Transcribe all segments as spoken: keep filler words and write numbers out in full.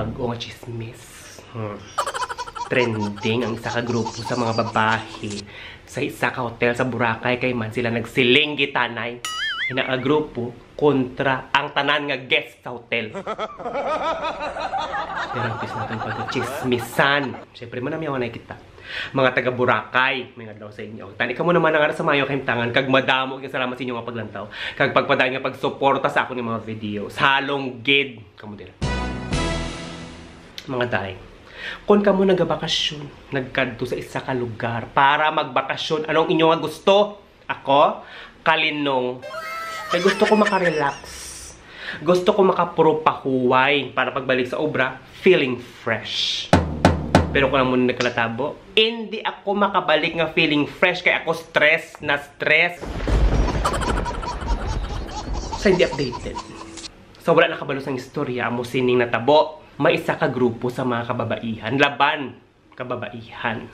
Bag-o nga chismis. Hmm. Trending ang isa ka grupo sa mga babayi sa isa ka hotel sa Boracay kay man sila nagsilinggitanay. Ina nga grupo kontra ang tanan nga guest sa hotel. Pero ang pis natin pagkachismisan. Siyempre, manamyaw na kita. Mga taga Boracay, may adlaw sa inyo. Tani kamo naman ang ara sa mayo kahimtangan, kag madamo kay salamat sa inyo nga paglantaw, kag pagpadayon nga pagsuporta sa akon nga mga videos. Halong gid kamo dira. Mga day, kon kamo nagabakasyon, nagkadto sa isa ka lugar para magbakasyon, anong inyo nga gusto? Ako, kalinong. Kay gusto ko makarelax. Gusto ko makapuro pahuway para pagbalik sa obra, feeling fresh. Pero kung amo na nagkalatabo, hindi ako makabalik nga feeling fresh kay ako stress na stress. Sa hindi updated. Sa wala nakabalo sang istorya, amo sining natabo, may isa ka grupo sa mga kababaihan, laban kababaihan.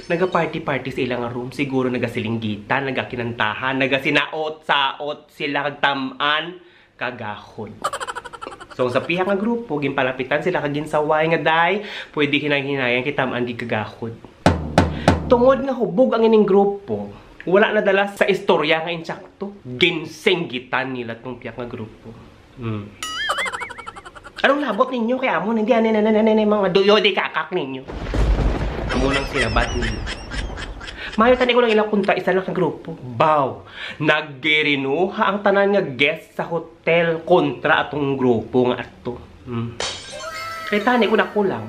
Naga-party-party sa ilang room, siguro nagasilinggitan, nagakinantahan, nagasinaot-saot sila kag tam-an kagahod. So, sa pihak nga grupo, ginpalapitan sila kag ginsaway nga, "Day, pwede hinay-hinayan kay tam-an gid kagahod." Tungod nga hubog ang ining grupo, wala nadala sa istorya nga insakto. Ginsinggitan nila tong pihak nga grupo. Hmm. Anong labot ninyo kay amo na, hindi, ano, ano, ano, ano, mga duyo, di kakak ninyo. Amo nang sinabat ninyo. Mayo tani ko lang ilang kunta, isa lang ka grupo. Baw, nagkirinuha ang tanan nga guest sa hotel kontra atong grupo nga ato. Hmm. Kay tani ko na kulang.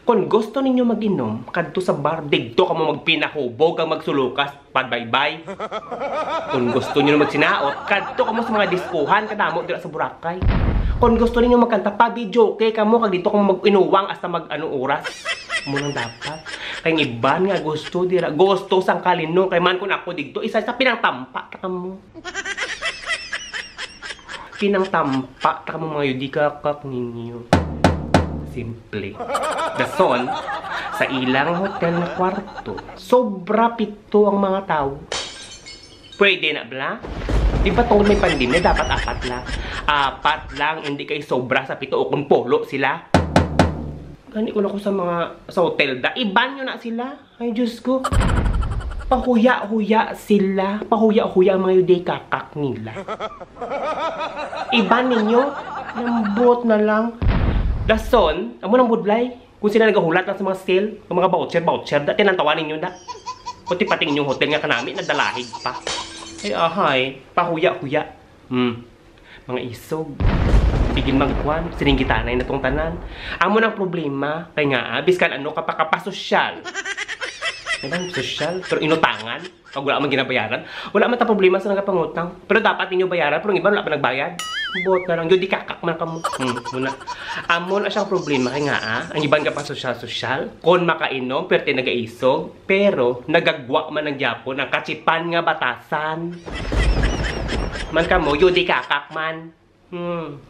Kon gusto ninyo mag-inom, kadto sa bar, digto kamo magpinahubog kag magsulukas, padbaybay. Kon gusto ninyo magsinaot, kadto kamo sa mga diskohan, kadamo dira sa Boracay. Kon gusto ninyo magkanta, pa-videoke kamo, kag dito kamo mag-inuwang hasta mag-anong oras. Amo nang dapat. Kay ang iban nga gusto dira, gusto sang kalinong, kay man kon ako digto, isa sa pinangtampa ta kamo. Pinangtampa ta kamo mga yudikakak ninyo. Simple. Dason, sa ilang hotel nga kwarto, sobra pito ang mga tawo. Pwede na bala? Di ba tungod may pandemya, dapat apat lang? Apat lang, hindi kay sobra sa pito o kung pulo sila. Gani ko na ko sa mga sa hotel da. Iban nyo na sila. Ay, Diyos ko. Pahuya-huya sila. Pahuya-huya ang mga yuday kakak nila. Iban ninyo. Lambot na lang. Dason, amo nang budlay. Kung sila nagahulat lang sa mga sale, ang mga voucher, voucher, da, tinantawan ninyo na. Pati pati inyong hotel nga kanami, nagdalahig pa. Ay, ahay. Pahuya-huya. Hmm. Mga isog. Sige magkuan, sininggitanay na tong tanan. Amo nang problema, kay nga, ah, biskan ano ka pa kapasosyal. Diba, sosyal, pero inutangan, pag wala man ginabayaran, wala man ta problema sa nagapangutang. Pero dapat ninyo bayaran, pero ang iban wala pa nagbayad. Buot na lang, yun, di kakak man kamo. Hmm, muna. Amo na siyang problema, kay nga, ah, ang iban ka pa sosyal-sosyal, kon makainom, pero nagaisog, pero nagagwa man ang gyapon ang katsipan nga batasan. Man kamo, yun, di kakak man. Hmm.